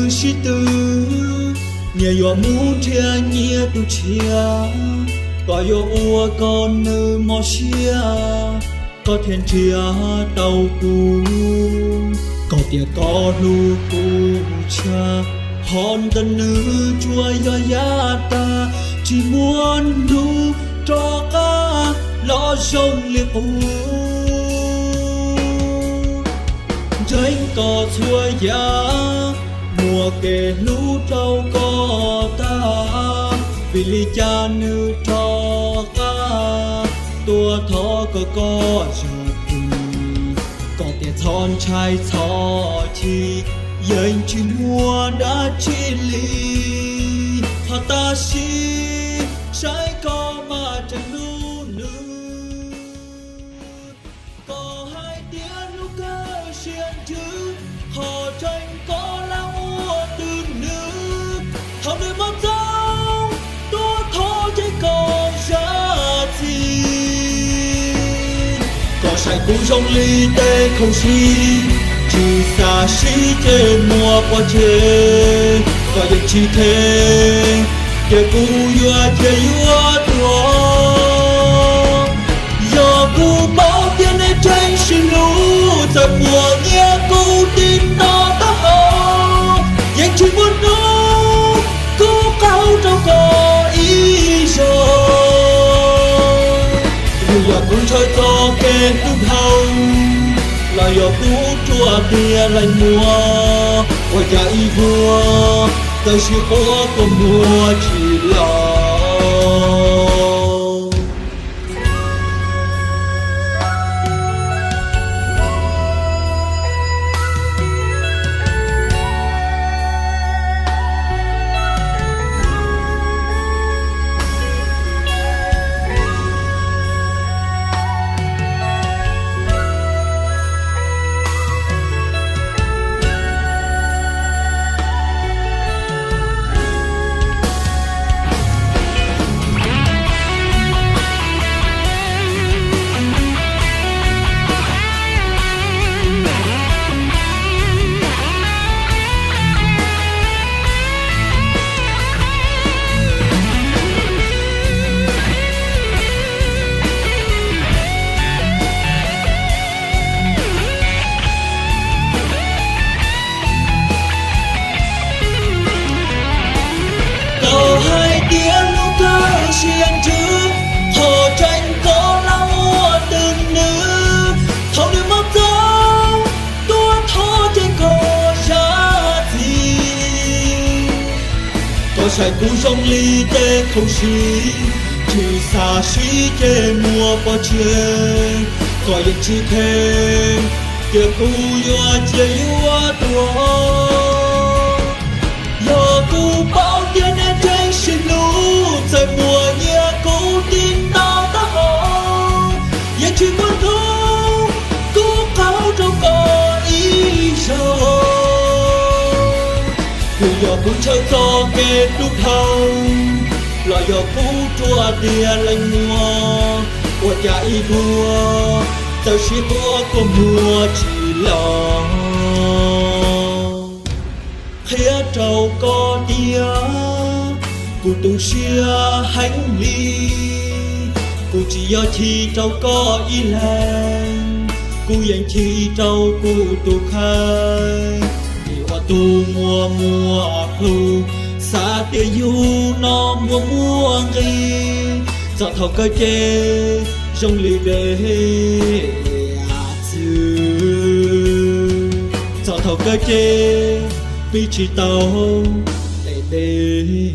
Sib tw, nyias yuav mus nrhiav nyias tus tshiab, koj yuav ua koj nws mob siab, koj thiaj nrhiav tau kuv. Koj tias koj hlub kuv tshaj, ho ntawm nws tsuas yog yav tag, tsis muaj hnub rov qab los zoo li qub. Ntseeg koj txhua yam, muaj kev hlub rau koj tag, vim li cas nws rov qab tuaj thov kom koj zam txim. Koj tias txhob ntshai txhob chim, yeej tsis muaj dab tsi li, ho tam sim saib koj mas tseem hlub nws. Koj hais tias hlub kawg siab ntsws, qhov tseeb koj lam ua twg nws. Thaum nws mob txob tuaj thov ces koj zam txim. Koj saib kuv zoo li tej khoom sib, tsis xav sib ces muab pov tseg, koj yeej tsis them, ces kuv yuav cia yuav tuag. Yog kuv paub tias nej tseem sib hlub, txawm muaj nyias kuv tig nto taub hau, yeej tsis muaj hnub kuv qaug rau koj ib zaug. Yog kuv ntshaw txoj kev hlub dhau, los yog kuv ruam tiag laim muag, ua cas ib vuag txawm sib quaj kua muag tsis los. Tau hais tias hlub kawg siab ntsws, qhov tseeb koj lam ua twg nws. Thaum nws mob txob tuaj thov ces koj zam txim. Koj saib kuv zoo li tej khoom sib, tsis xav sib ces muab pov tseg, koj yeej tsis them, ces kuv yuav cia yuav tuag. Yog kuv paub tias nej tseem sib hlub, txawm muaj nyias kuv tig nto taub hau, yeej tsis muaj hnub kuv qaug rau koj ib zaug. Kuv yog kuv ntshaw txoj kev hlub dhau, los yog kuv ruam tiag leej muag, ua cas ib vuag txawm sib quaj kua muag tsis los. Qhia rau koj tias kuv tu siab heev li, kuv tsis yog chim rau koj ib leeg, kuv yeej chim rau kuv tus kheej. Vim ua tus muaj muaj hlub, xav tias yus no muaj muaj nqis, txog thaum kawg ces zoo li dej txwv, txog thaum kawg ces pib tsis tau deb deb li.